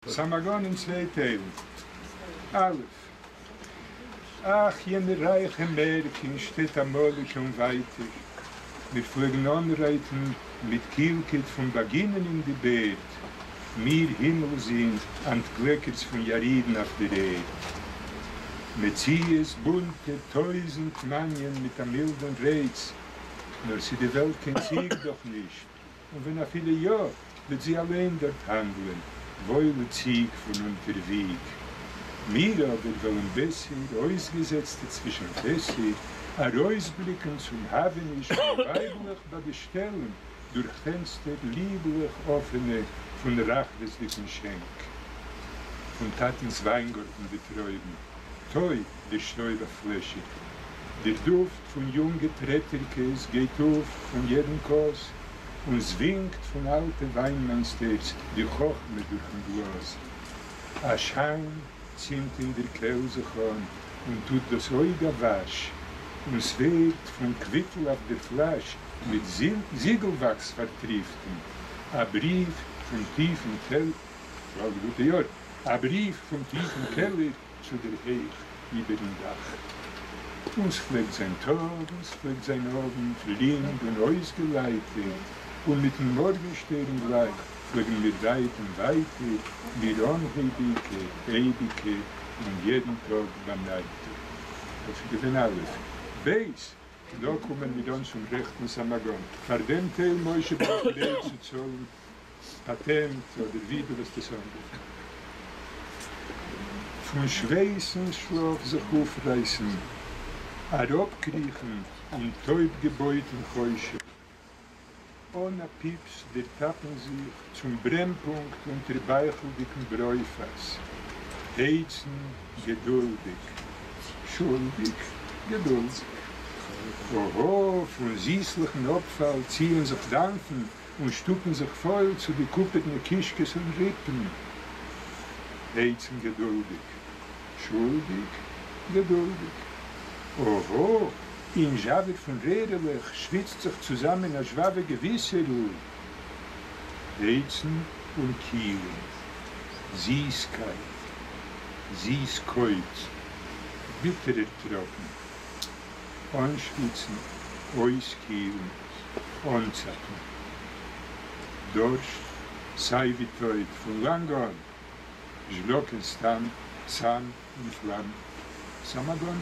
סאמאגאן אין צוויי טיילן. א'. אך, יענע רייכע מערק אין שטעט אמאליגע און ווייטער. מיר פלעגן אנרייטן מיט קילקייט פון באגינען אין די בערד, מיר הימל-זין אנטפלעקערס פון יארידן אויף דער ערד. מציאות בונטע טויזנט מנין מיט א מילדן רייץ, נאר ס'איז די וועלט קיין ציג דאך נישט. און ווען אפילו יא, וועט זי אליין דארט האנדלען, וואוילע ציג פון אונטער וויג. מיר אבער וועלן בעסער, אויסגעזעצטע צווישן פעסער, ארויסבליקן צום האוועניש פון ווייבלעך ביי די שטעלן דורך פענסטער ליבלעך אפענע פון רחבות'דיגן שענק. פון טאטנ'ס וויינגארטן די טרויבן, טוי דער שטויב א פלעשער. דער דופט פון יונגע טרעטערקעס גייט אויף פון יעדן כוס, און ס'ווינקט פון אלטע וויינמייסטערס די חכמה דורכן גלאז. א שיין צינדט אין דער קעל זיך אן און טוט דאס אויג א וואש, און ס'ווערט פון קוויטל אויף דער פלאש מיט זיגל-וואקס פארטריפטן, א בריוו פון טיפן קעלער, א בריוו פון טיפן קעלער צו דער הייך איבערן דאַך. און ס'פֿלעגט זײַן טאָג, און ס'פֿלעגט זײַן אָװנט, לינד און אױסגעלײַטערט, און מיטן מאָרגנשטערן גלײַך פֿלעגן מיר רײַטן װײַטער, מיר אָנהײביקע, אײביקע, און יעדן טאָג באַנײַטע. דאָס איז געװען אַלף, בית. דאָ קומען מיר אָן צום רעכטן סאַמאַגאָן. פֿאַר דעם טײל, משה, בין איך גרײט צו צאָלן פאטענט אדער ווי דו וועסט עס אנרופן. פון שווייס און שלאף זיך אויפרייסן, אראפקריכן אין טויב געבויטן חושך, אן א פיפס דערטאפן זיך צום ברענפונקט אונטער בייכלדיגן ברויפאס, הייצן געדולדיג, שולדיג, געדולדיג. אהא, פון זיסליכן אפפאל ציען זיך דאמפן און שטופּן זיך פֿויל צו די קופּערנע קישקעס און ריפּן. הייצן געדולדיק. שולדיק, געדולדיק. אָהאָ! אין זשאַווער פֿון רערעלעך שוויצט זיך צוזאַמען אַ זשוואַווע געוויסערל. הייצן און קילן. זיסקייט. זיס קויט. ביטערער טראָפּן. אָנשוויצן. אויסקילן. אנצאפן דורשט סיי ווי טויט פון לאנג אן זשלאקען סתם סם און פלאם סאמאגאן.